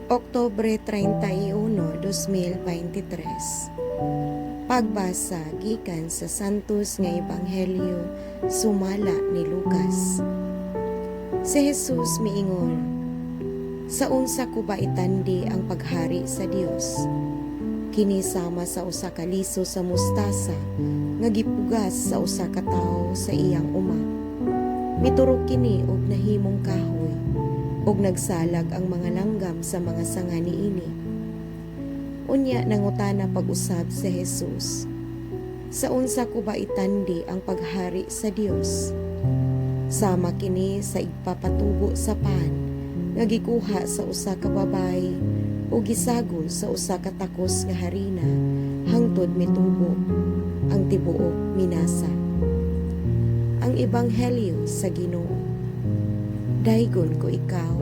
Oktubre 31, 2023. Pagbasa gikan sa Santos nga Ebanghelyo sumala ni Lucas. Si Jesus miingon, "Sa unsa ko ba itandi ang paghari sa Dios? Kini sama sa usa ka liso sa mustasa nga gipugas sa usa ka tawo sa iyang uma. Miturok kini og nahimong kahoy, ug nagsalag ang mga langgam sa mga sanga niini." Unya nangutana pag-usab si Jesus, "Sa unsa ko ba itandi ang paghari sa Dios? Sama kini sa igpapatubo sa pan nga gikuha sa usa ka babay ug gisagol sa usa ka takos nga harina hangtod mitubo ang tibuok minasa." Ang Ebanghelyo sa Ginoo. Daygon ko ikaw,